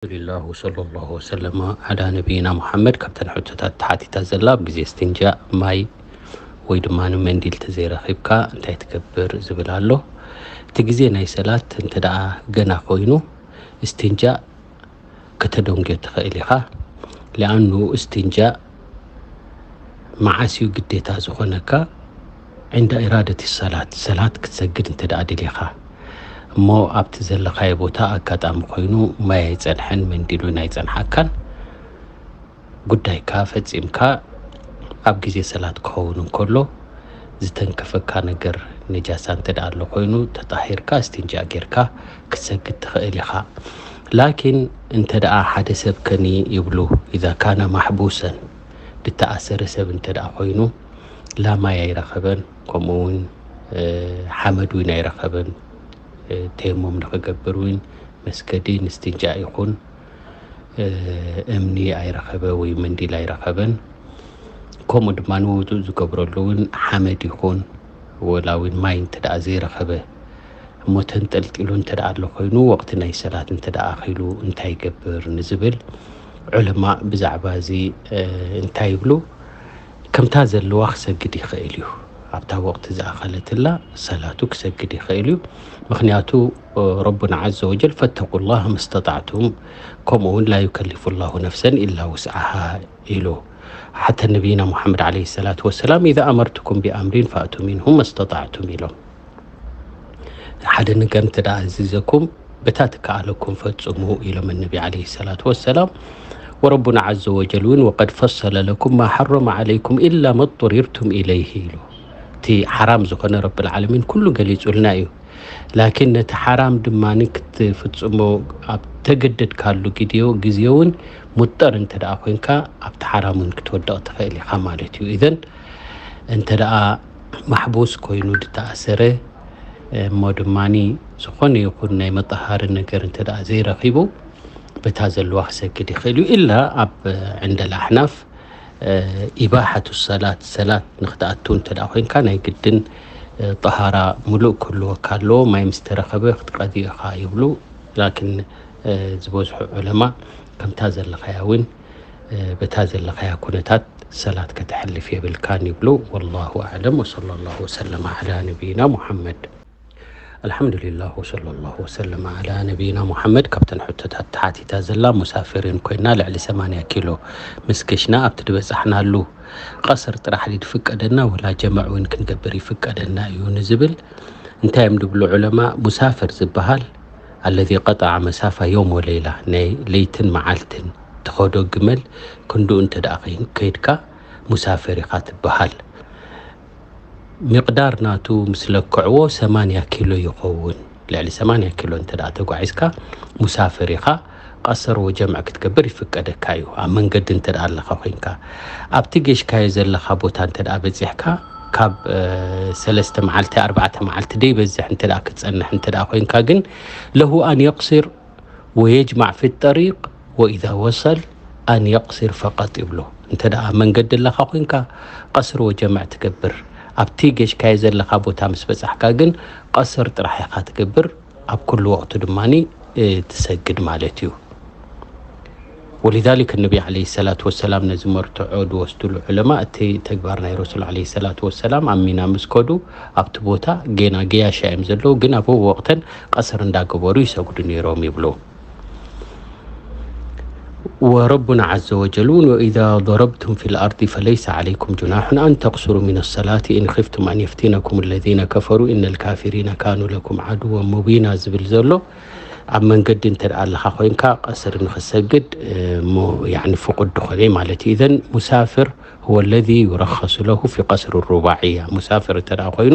ኣልሓምዱሊላህ ወሰለላሁ ወሰለመ ዓላ ነቢይና ሙሓመድ። ካብተን ሕቶታት ተሓቲታ ዘላ፣ ኣብ ግዜ እስትንጃእ ማይ ወይ ድማ መንዲል ተዘይረኺብካ እንታይ ትገብር ዝብል ኣሎ። እቲ ግዜ ናይ ሰላት እንተ ደኣ ገና ኮይኑ፣ እስትንጃእ ከተደንግዮ ትኽእል ኢኻ። ሊኣኑ እስትንጃእ መዓስ እዩ ግዴታ ዝኾነካ? ዕንዳ ኢራደት ሰላት፣ ሰላት ክትሰግድ እንተ ደኣ ደሊኻ። እሞ ኣብቲ ዘለኻዮ ቦታ ኣጋጣሚ ኮይኑ ማይ ኣይጸንሐን፣ መንዲል እውን ኣይጸንሓካን፣ ጉዳይካ ፈጺምካ ኣብ ግዜ ሰላት ክኸውን እንከሎ ዝተንከፈካ ነገር ነጃሳ እንተ ደኣ ኣሎ ኮይኑ ተጣሂርካ እስትንጃእ ጌርካ ክትሰግድ ትኽእል ኢኻ። ላኪን እንተ ደኣ ሓደ ሰብ ከኒ ይብሉ፣ ኢዛ ካነ ማሕቡሰን፣ ዝተኣሰረ ሰብ እንተ ደኣ ኮይኑ ላ ማይ ኣይረኸበን፣ ከምኡ እውን፣ እ፣ ሓመድ እውን ኣይረኸበን፣ እ፣ ተየሙም ንኽገብር እውን መስገዲ ንስትንጃእ ይኹን፣ እ፣ እምኒ ኣይረኸበ ወይ መንዲል ኣይረኸበን። ከምኡ ድማ ንውዱእ ዝገብረሉ እውን ሓመድ ይኹን ወላ እውን ማይ እንተ ደኣ ዘይረኸበ እሞ ተንጠልጢሉ እንተ ደኣ ኣሎ ኮይኑ፣ ወቕቲ ናይ ሰላት እንተ ደኣ ኣኺሉ እንታይ ይገብር ንዝብል፣ ዑለማ ብዛዕባ እዚ፣ እ፣ እንታይ ይብሉ? ከምታ ዘለዋ ክሰግድ ይኽእል እዩ። ኣብታ ወቕቲ ዝኣኸለትላ ሰላቱ ክሰግድ ይኽእል እዩ። ምኽንያቱ፣ እ፣ ረቡና ዓዘ ወጀል፣ "ፈተቁላህ መስተጣዕቱም"፣ ከምኡ እውን "ላ ዩከሊፉ ላሁ ነፍሰን ኢላ ውስዓሃ" ኢሉ። ሓተ ነቢይና ሙሓመድ ዓለይሂ ሰላቱ ወሰላም፣ "ኢዛ ኣመርቱኩም ቢኣምሪን ፈእቱ ሚንሁ መስተጣዕቱም" ኢሎም። ሓደ ነገር እንተ ደኣ ኣዚዘኩም፣ በታ ትከኣለኩም ፈጽሙ ኢሎም ነቢ ዓለይሂ ሰላቱ ወሰላም። ወረቡና ዓዘ ወጀል እውን፣ "ወቀድ ፈሰለ ለኩም ማ ሓረመ ዓለይኩም ኢላ መ ጡሪርቱም ኢለይህ" ኢሉ። እቲ ሓራም ዝኾነ ረብል ዓለሚን ኩሉ ገሊጹልና እዩ። ላኪን ነቲ ሓራም ድማ ክትፍጽሞ ኣብ ተገደድካሉ ግዜ፣ ግዜ እውን ሙጠር እንተ ደኣ ኮይንካ ኣብቲ ሓራም እውን ክትወድቕ ትኽእል ኢኻ ማለት እዩ። ኢዘን እንተ ደኣ ማሕቡስ ኮይኑ ዝተኣሰረ እሞ ድማ ዝኾነ ይኹን ናይ መጠሃሪ ነገር እንተ ደኣ ዘይረኺቡ በታ ዘለዋ ክሰግድ ይኽእል እዩ። ኢላ ኣብ ዕንደል ኣሕናፍ፣ እ፣ ኢባሓቱ ሰላት፣ ሰላት ንክትኣቱ እንተ ደኣ ኮይንካ ናይ ግድን፣ እ፣ ጠሃራ ሙሉእ ክህልወካ ኣለዎ። ማይ ምስ ተረኸበ ክትቀድዮ ኢኻ ይብሉ። ላኪን፣ እ፣ ዝበዝሑ ዑለማ ከምታ ዘለኻያ እውን፣ እ፣ በታ ዘለኻያ ኩነታት ሰላት ከተሕልፍ የብልካን ይብሉ። ወላሁ ኣዕለም። ወሰለላሁ ወሰለመ ዓላ ነቢይና ሙሓመድ። ኣልሓምዱሊላህ ወሰለላሁ ወሰለመ ዓላ ነቢይና ሙሓመድ። ካብተን ሕቶታት ተሓቲታ ዘላ፣ ሙሳፊሪን ኮይና ልዕሊ ሰማንያ ኪሎ ምስ ገሽና ኣብቲ ዝበጻሕናሉ ቀስር ጥራሕ ድዩ ዝፍቀደና ወላ ጀምዕ እውን ክንገብር ይፍቀደና እዩ ንዝብል እንታይ እዮም ዝብሉ ዑለማ? ሙሳፍር ዝበሃል ኣለዚ ቀጠዐ መሳፋ ዮም ወለይላ፣ ናይ ለይትን መዓልትን ትኸዶ ግመል ክንድኡ እንተ ደኣ ከይን-፣ ከይድካ ሙሳፍር ኢኻ ትበሃል። ሚቕዳር ናቱ ምስ ለክዕዎ ሰማንያ ኪሎ ይኸውን። ልዕሊ ሰማንያ ኪሎ እንተ ደኣ ተጓዒዝካ ሙሳፍር ኢኻ። ቀሰር ወጀምዕ ክትገብር ይፍቀደካ እዩ፣ ኣብ መንገዲ እንተ ደኣ ኣለኻ ኮይንካ። ኣብቲ ጌሽካዮ ዘለኻ ቦታ እንተ ደኣ በጺሕካ፣ ካብ፣ እ፣ ሰለስተ መዓልቲ፣ ኣርባዕተ መዓልቲ ደይበዝሕ እንተ ደኣ ክትጸንሕ እንተ ደኣ ኮይንካ ግን፣ ለሁ ኣን የቅሲር ወየጅማዕ ፊ ጠሪቅ ወኢዛ ወሰል ኣን የቅሲር ፈቀጥ ይብሎ። እንተ ደኣ መንገዲ ኣለኻ ኮይንካ ቀስር ወጀምዕ ትገብር። ኣብቲ ጌሽካዮ ዘለኻ ቦታ ምስ በጻሕካ ግን ቀስር ጥራሕ ኢኻ ትገብር። ኣብ ኩሉ ወቕቱ ድማኒ፣ እ፣ ትሰግድ ማለት እዩ። ወሊዛሊክ ነቢ ዓለይሂ ሰላቱ ወሰላም ነዚ መርትዖ ዝወስዱሉ ዑለማ፣ እቲ ተግባር ናይ ረሱል ዓለይሂ ሰላቱ ወሰላም ኣብ ሚና ምስ ከዱ፣ ኣብቲ ቦታ ጌና ገያሻ እዮም ዘለዉ፣ ግን ኣብ ወቕተን ቀስር እንዳገበሩ ይሰግዱ ነይሮም ይብሉ። ወረቡና ዓዘ ወጀል እውን፣ "ወኢዛ ضربتم في الأرض فليس عليكم جناح أن تقصروا من الصلاة إن خفتم أن يفتنكم الذين كفروا إن الكافرين كانوا لكم عدوا مبينا" ዝብል ዘሎ፣ ኣብ መንገዲ እንተ ደኣ ኣለኻ ኮይንካ ቀስር ንኽሰግድ፣ እ፣ ሞ-፣ ያዕኒ ፍቁድ ዝኾነ ማለት እዩ። ኢዘን ሙሳፍር هو الذي يرخص له في قصر الرباعية። ሙሳፍር እንተ ደኣ ኮይኑ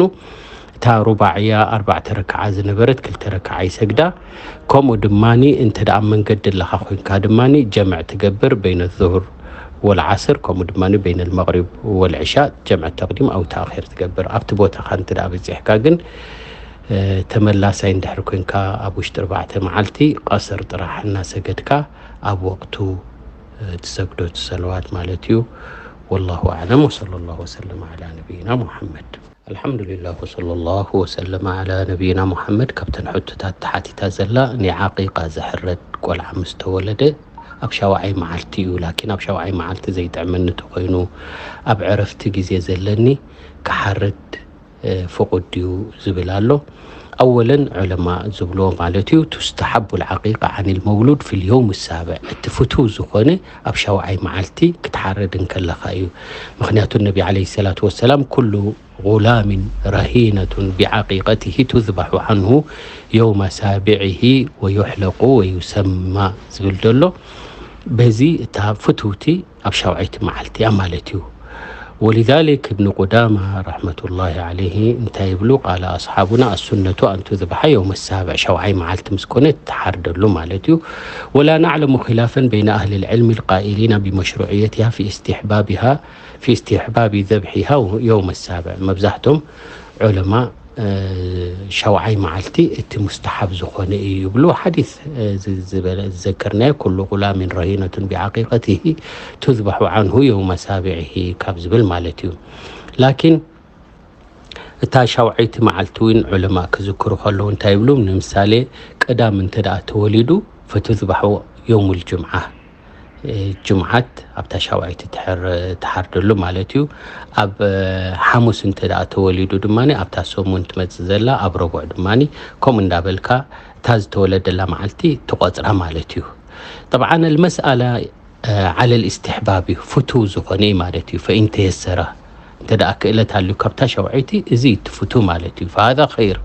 እታ ሩባዕያ ኣርባዕተ ረክዓ ዝነበረት ክልተ ረክዓ ይሰግዳ። ከምኡ ድማኒ እንተ ደኣ ኣብ መንገዲ ኣለኻ ኮይንካ ድማኒ ጀምዕ ትገብር በይነ ዙሁር ወልዓስር፣ ከምኡ ድማኒ በይነ ልመቕሪብ ወልዕሻ ጀምዕ ተቕዲም ኣው ተኣኺር ትገብር። ኣብቲ ቦታኻ እንተ ደኣ በጺሕካ ግን፣ እ፣ ተመላሳይ እንድሕር ኮይንካ ኣብ ውሽጢ ኣርባዕተ መዓልቲ ቀስር ጥራሕ እናሰገድካ ኣብ ወቕቱ፣ እ፣ ትሰግዶ እቲ ሰለዋት ማለት እዩ። والله أعلم، وصلى الله وسلم على نبينا محمد. الحمد لله، وصلى الله وسلم على نبينا محمد። ካብተን ሕቶታት ተሓቲታ ዘላ ናይ ዓቂቃ ዝሕረድ ቆልዓ ምስ ተወለደ ኣብ ሻውዓይ መዓልቲ እዩ። ላኪን ኣብ ሻውዓይ መዓልቲ ዘይጥዕመኒ ተኮይኑ ኣብ ዕረፍቲ ግዜ ዘለኒ ክሓርድ ፍቁድ ድዩ ዝብል ኣሎ። ኣወለን ዑለማ ዝብልዎ ማለት እዩ፣ تستحب العقيقة عن المولود في اليوم السابع፣ እቲ ፍቱው ዝኾነ ኣብ ሻውዓይ መዓልቲ ክትሓረድ እንከለኻ እዩ። ምክንያቱ ነቢ عليه الصلاة والسلام كل غلام رهينة بعقيقته تذبح عنه يوم سابعه ويحلق ويسمى ዝብል ዘሎ በዚ እታ ፍትውቲ ኣብ ሻውዓይቲ መዓልቲ እያ ማለት እዩ። ولذلك ابن قدامة رحمة الله عليه እንታይ ይብሉ? قال أصحابنا السنة أن تذبح يوم السابع، ሻውዓይ መዓልቲ ምስ ኮነ ትሓርደሉ ማለት እዩ። ولا نعلم خلافا بين أهل العلم القائلين بمشروعيتها في استحبابها في استحباب ذبحها يوم السابع። መብዛሕቶም ዑለማ ሻውዓይ መዓልቲ እቲ ሙስተሓብ ዝኾነ እዩ ይብሉ። ሓዲስ ዝዘከርናዮ ኩሉ غلام رهينة بعقيقته تذبح عنه يوم سابعه ካብ ዝብል ማለት እዩ። ላኪን እታ ሻውዓይቲ መዓልቲ እውን ዑለማ ክዝክሩ ከለዉ እንታይ ይብሉ? ንምሳሌ ቀዳም እንተ ደኣ ተወሊዱ فتذبح يوم الجمعة ጅምዓት ኣብታ ሻውዓይቲ ትሓርደሉ ማለት እዩ። ኣብ ሓሙስ እንተ ደኣ ተወሊዱ ድማ ኣብታ ሰሙን ትመጽእ ዘላ ኣብ ረቡዕ ድማ ከምኡ እንዳበልካ እታ ዝተወለደላ መዓልቲ ትቆጽራ ማለት እዩ። طبعا المسألة على الاستحباب እዩ፣ ፍቱው ዝኾነ እዩ ማለት እዩ። فإن تيسر እንተ ደኣ ክእለት ኣልዩ ካብታ ሻውዓይቲ እዚ ትፍቱ ማለት እዩ። فهذا خير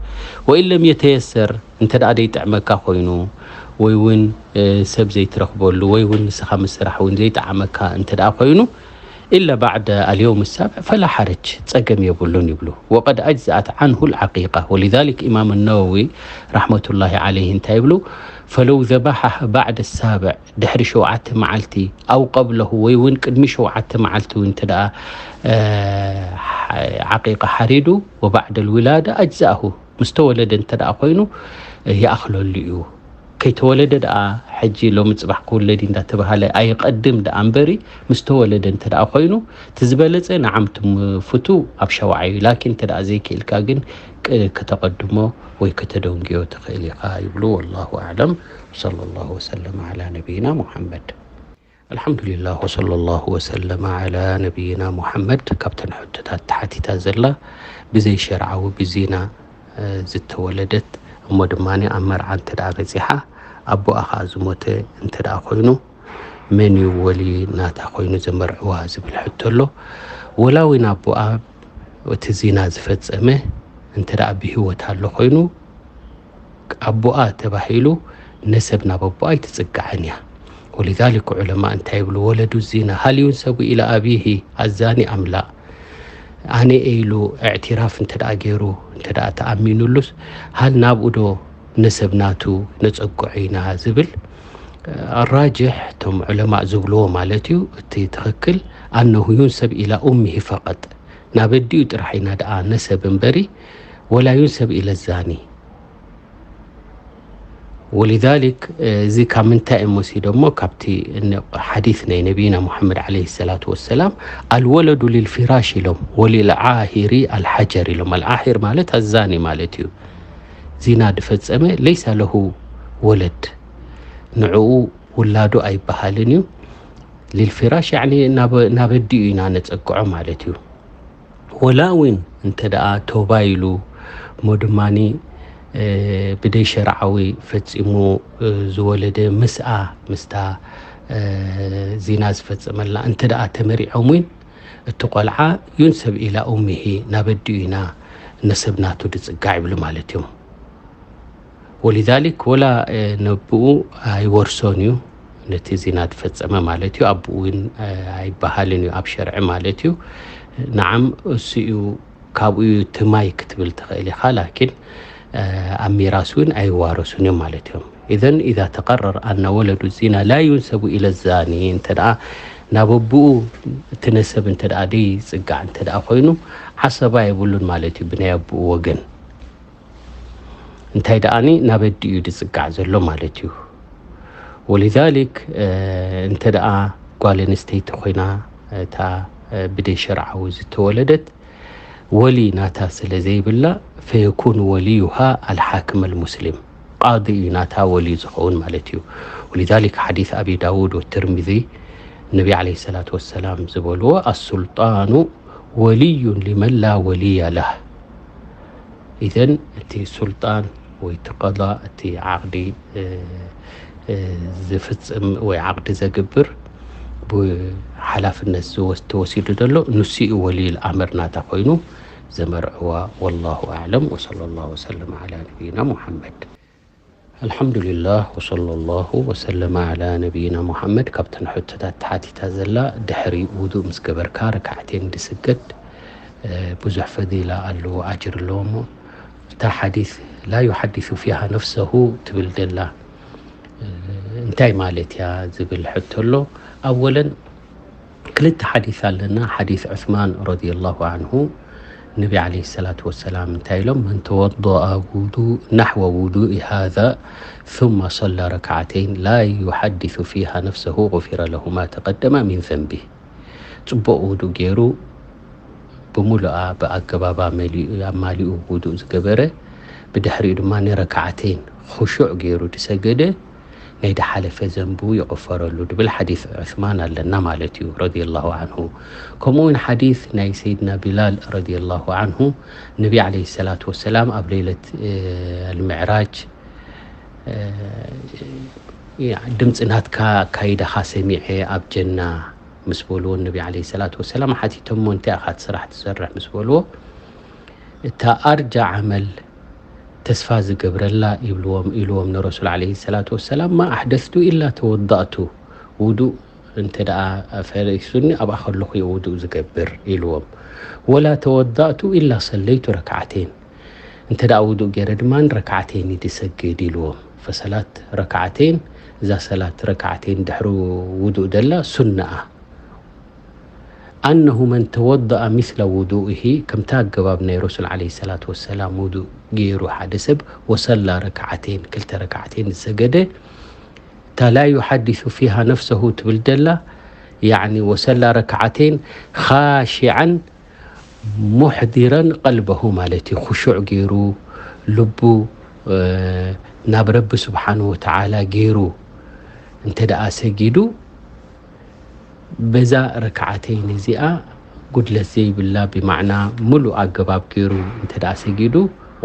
وإن لم يتيسر እንተ ደኣ ዘይጥዕመካ ኮይኑ ወይ እውን ሰብ ዘይትረኽበሉ ወይ እውን ንስኻ ምስ ስራሕ እውን ዘይጠዓመካ እንተ ደኣ ኮይኑ إلا بعد اليوم السابع فلا حرج ጸገም የብሉን ይብሉ። وقد أجزأت عنه العقيقة ولذلك إمام النووي رحمة الله عليه እንታይ ይብሉ? فلو ذبحها بعد السابع ድሕሪ ሸውዓተ መዓልቲ أو قبله ወይ እውን ቅድሚ ሸውዓተ መዓልቲ እውን እንተ ደኣ ዓቂቃ ሓሪዱ وبعد الولادة أجزأه ምስ ተወለደ እንተ ደኣ ኮይኑ ይኣኽለሉ እዩ። ከይተወለደ ደኣ ሕጂ ሎሚ ጽባሕ ክውለድ እንዳተባሃለ ኣይቐድም ደኣ እምበሪ ምስ ተወለደ እንተ ደኣ ኮይኑ እቲ ዝበለጸ ንዓምቲ ፍቱ ኣብ ሸውዓይ እዩ። ላኪን እንተ ደኣ ዘይክእልካ ግን ከተቐድሞ ወይ ከተደንግዮ ትኽእል ኢኻ ይብሉ። والله أعلم، صلى الله وسلم على نبينا محمد. الحمد لله وصلى الله وسلم على نبينا محمد። ካብተን ሕቶታት ተሓቲታ ዘላ ብዘይ ሸርዓዊ ብዚና ዝተወለደት እሞ ድማ ኣብ መርዓ እንተ ደኣ በጺሓ ኣቦኣ ኸኣ ዝሞተ እንተ ደኣ ኮይኑ መን እዩ ወሊ ናታ ኮይኑ ዘመርዕዋ ዝብል ሕቶ ኣሎ። ወላ እውን ኣቦኣ እቲ ዚና ዝፈጸመ እንተ ደኣ ብህይወት ኣሎ ኮይኑ ኣቦኣ ተባሂሉ ነሰብ ናብ ኣቦኣ ኣይትጽጋዕን እያ። ولذلك ዑለማ እንታይ ይብሉ? ولد الزنا هل ينسب إلى أبيه الزاني أم لا؟ ኣነ ኢሉ እዕቲራፍ እንተ ደኣ ገይሩ እንተ ደኣ ተኣሚኑሉስ ሃል ናብኡ ዶ ነሰብ ናቱ ነጸግዖ ኢና ዝብል ኣራጅሕ እቶም ዑለማእ ዝብልዎ ማለት እዩ። እቲ ትኽክል أنه ينسب إلى أمه فقط ናብ ኣዲኡ ጥራሕ ኢና ደኣ ነሰብ እምበሪ ولا ينسب إلى الزاني ولذلك እዚ ካብ ምንታይ እዮም ወሲዶሞ? ካብቲ ሓዲስ ናይ ነቢና ሙሓመድ ዓለይሂ ሰላቱ ወሰላም الولد للفراش ኢሎም وللعاهر الحجر ኢሎም። العاهر ማለት الزاني ማለት እዩ። ዚና ዝፈጸመ ليس له ولد ንዕኡ ውላዱ ኣይበሃልን እዩ። للفراش يعني ናብ ኣዲኡ ኢና ነጸግዖ ማለት እዩ። ወላ እውን እንተ ደኣ ተውባ ኢሉ እሞ ድማ ብደይ ሸርዓዊ ፈጺሙ ዝወለደ ምስኣ ምስታ ዚና ዝፈጸመላ እንተ ደኣ ተመሪዖም እውን እቲ ቆልዓ ينسب إلى أمه ናብ ኣዲኡ ኢና ነሰብ ናቱ ዝጽጋዕ ይብሉ ማለት እዮም። ولذلك ወላ ነብኡ ኣይወርሶን እዩ ነቲ ዚና ዝፈጸመ ማለት እዩ። ኣቦኡ እውን ኣይበሃልን እዩ ኣብ ሸርዒ ማለት እዩ። ነዓም እሱ እዩ ካብኡ እዩ እቲ ማይ ክትብል ትኽእል ኢኻ ላኪን ኣብ ሚራስ እውን ኣይዋረሱን እዮም ማለት እዮም። إذن إذا تقرر أن ولد الزنا لا ينسب إلى الزاني እንተ ደኣ ናብ ኣቦኡ እቲ ነሰብ እንተ ደኣ ዘይጽጋዕ እንተ ደኣ ኮይኑ ዓሰባ የብሉን ማለት እዩ ብናይ ኣቦኡ ወገን። እንታይ ደኣኒ ናብ ኣዲኡ እዩ ዝጽጋዕ ዘሎ ማለት እዩ። ولذلك እንተ ደኣ ጓል ኣንስተይቲ ኮይና እታ ብደይ ሸርዓዊ ዝተወለደት ወሊ ናታ ስለ ዘይብላ፣ ፈየኩኑ ወልዩሃ ኣልሓክም ኣልሙስሊም፣ ቃዲ እዩ ናታ ወሊ ዝኸውን ማለት እዩ። ወሊዛሊክ ሓዲስ ኣቢ ዳውድ ወትርሚዚ ነቢ ዓለይሂ ሰላቱ ወሰላም ዝበልዎ፣ ኣሱልጣኑ ወልዩን ሊመን ላ ወልያ ላህ። ኢዘን እቲ ሱልጣን ወይ እቲ ቀዳ፣ እቲ ዓቕዲ ዝፍጽም ወይ ዓቕዲ ዘግብር፣ ብሓላፍነት ዝወስ- ተወሲዱ ዘሎ ንሱ እዩ ወልዩል ኣምር ናታ ኮይኑ ዘመርዕዋ። ወላሁ ኣዕለም። ወሰለ ላሁ ወሰለም ዓላ ነቢይና ሙሓመድ። ኣልሓምዱሊላህ ወሰለ ላሁ ወሰለመ ዓላ ነቢይና ሙሓመድ። ካብተን ሕቶታት ተሓቲታ ዘላ፣ ድሕሪ ውዱእ ምስ ገበርካ ረካዕቴን ድስገድ ብዙሕ ፈዲላ ኣለዎ፣ ኣጅር ኣለዎ። እሞ እታ ሓዲስ ላ ዩሓዲሱ ፊሃ ነፍሰሁ ትብል ዘላ እንታይ ማለት እያ ዝብል ሕቶ ኣሎ። ኣወለን ክልተ ሓዲስ ኣለና። ሓዲስ ዑስማን ረዲየላሁ ዓንሁ፣ ነቢ ዓለይሂ ሰላቱ ወሰላም እንታይ ኢሎም? መን ተወደአ ውዱ ናሕወ ውዱኢ ሃዛ ثم صلى ركعتين لا يحدث فيها نفسه غفر له ما تقدم من ذنبه። ጽቡቕ ውዱእ ገይሩ፣ ብምሉኣ ብኣገባባ መሊኡ ኣማሊኡ ውዱእ ዝገበረ፣ ብድሕሪኡ ድማ ንረካዓተይን ኹሹዕ ገይሩ ዝሰገደ፣ ናይ ድሓለፈ ዘንቡ ይቕፈረሉ ድብል ሓዲስ ዑስማን ኣለና ማለት እዩ፣ ረዲየላሁ ዓንሁ። ከምኡ እውን ሓዲስ ናይ ሰይድና ቢላል ረዲየላሁ ዓንሁ፣ ነቢ ዓለይሂ ሰላቱ ወሰላም ኣብ ሌለት ኣልምዕራጅ ድምፂ ናትካ ኣካይዳኻ ሰሚዐ ኣብ ጀና ምስ በልዎ፣ ነቢ ዓለይሂ ሰላቱ ወሰላም ሓቲቶሞ፣ እንታይ ኢኻ እቲ ስራሕ ትሰርሕ ምስ በልዎ፣ እታ ኣርጃ ዓመል ተስፋ ዝገብረላ ይብልዎም ኢልዎም ንረሱል ዓለይሂ ሰላቱ ወሰላም፣ ማ ኣሕደስቱ ኢላ ተወዳእቱ፣ ውዱእ እንተ ደኣ ፈሪሱኒ ኣብኣ ከለኹ እየ ውዱእ ዝገብር ኢልዎም። ወላ ተወዳእቱ ኢላ ሰለይቱ ረክዓተይን፣ እንተ ደኣ ውዱእ ገይረ ድማ ረክዓተይን ድሰግድ ኢልዎም። ፈሰላት ረክዓተይን፣ እዛ ሰላት ረክዓተይን ድሕሪ ውዱእ ደላ ሱናኣ። ኣነሁ መን ተወደኣ ምስለ ውዱኢሂ፣ ከምታ ኣገባብ ናይ ረሱል ዓለይሂ ሰላቱ ወሰላም ውዱእ ገይሩ ሓደ ሰብ፣ ወሰላ ረክዓተይን፣ ክልተ ረክዓተይን ዝሰገደ፣ እታ ላ ዩሓዲሱ ፊሃ ነፍሰሁ ትብል ደላ፣ ያዕኒ ወሰላ ረክዓተይን ኻሽዓን ሙሕዲረን ቀልበሁ ማለት እዩ። ኹሹዕ ገይሩ፣ ልቡ ናብ ረቢ ስብሓን ወተዓላ ገይሩ እንተ ደኣ ሰጊዱ፣ በዛ ረክዓተይን እዚኣ ጉድለት ዘይብላ፣ ብማዕና ምሉእ ኣገባብ ገይሩ እንተ ደኣ ሰጊዱ፣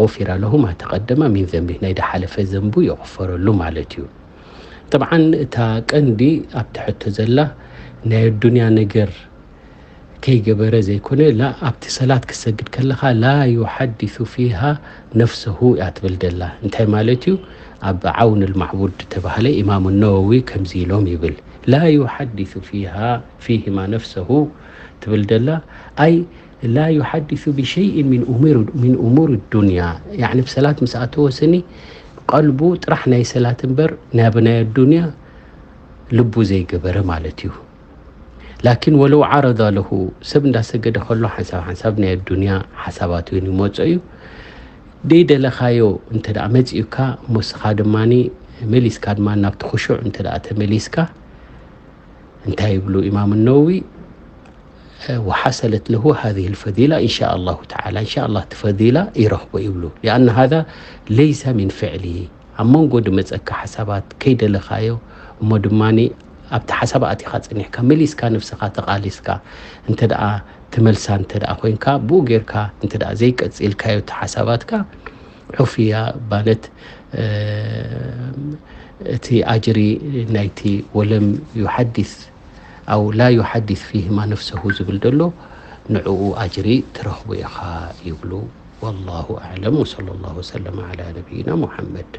غفر له ما تقدم من ذنبه፣ ናይ ድሓለፈ ዘንቡ ይቕፈረሉ ማለት እዩ። ጠብዓን እታ ቀንዲ ኣብቲ ሕቶ ዘላ ናይ ኣዱንያ ነገር ከይገበረ ዘይኮነ፣ ላ ኣብቲ ሰላት ክሰግድ ከለኻ ላ ዩሓዲሱ ፊሃ ነፍሰሁ እያ ትብል ደላ። እንታይ ማለት እዩ? ኣብ ዓውን ልማዕቡድ ዝተባህለ ኢማም ነወዊ ከምዚ ኢሎም ይብል፣ ላ ዩሓዲሱ ፊሃ ፊህማ ነፍሰሁ ትብል ደላ፣ ኣይ ላ ዩሓዲሱ ብሸይእን ሚን ኡሙር ሚን ኡሙር ዱንያ፣ ያዕኒ ብሰላት ምስ ኣተወ ስኒ ቀልቡ ጥራሕ ናይ ሰላት እምበር ናብ ናይ ኣዱንያ ልቡ ዘይገበረ ማለት እዩ። ላኪን ወለው ዓረዳ ለሁ፣ ሰብ እንዳሰገደ ከሎ ሓንሳብ ሓንሳብ ናይ ኣዱንያ ሓሳባት እውን ይመጾ እዩ። ደይደለኻዮ እንተ ደኣ መጺኡካ፣ እሞ እስኻ ድማ መሊስካ ድማ ናብቲ ኹሹዕ እንተ ደኣ ተመሊስካ፣ እንታይ ይብሉ ኢማም ነወዊ? ወሓሰለት ለሁ ሃዚህ ልፈዲላ ኢንሻ ኣላሁ ተዓላ፣ ኢንሻ ኣላህ እቲ ፈዲላ ይረኽቦ ይብሉ። ሊኣነ ሃዛ ለይሰ ሚን ፍዕሊሂ፣ ኣብ መንጎ ድመጸካ ሓሳባት ከይደለኻዮ፣ እሞ ድማ ኣብቲ ሓሳብ ኣቲኻ ጸኒሕካ፣ መሊስካ ነፍስኻ ተቓሊስካ እንተ ደኣ ትመልሳ እንተ ደኣ ኮይንካ፣ ብኡ ጌርካ እንተ ደኣ ዘይቀጺልካዮ እቲ ሓሳባትካ፣ ዑፍያ ባነት፣ እቲ ኣጅሪ ናይቲ ወለም ዩሓዲስ ኣው ላ ዩሓዲስ ፊህማ ነፍሰሁ ዝብል ደሎ፣ ንዕኡ ኣጅሪ ትረኽቦ ኢኻ ይብሉ። ወላሁ ኣዕለም፣ ወሰለ ላሁ ወሰለም ዓላ ነቢይና ሙሓመድ።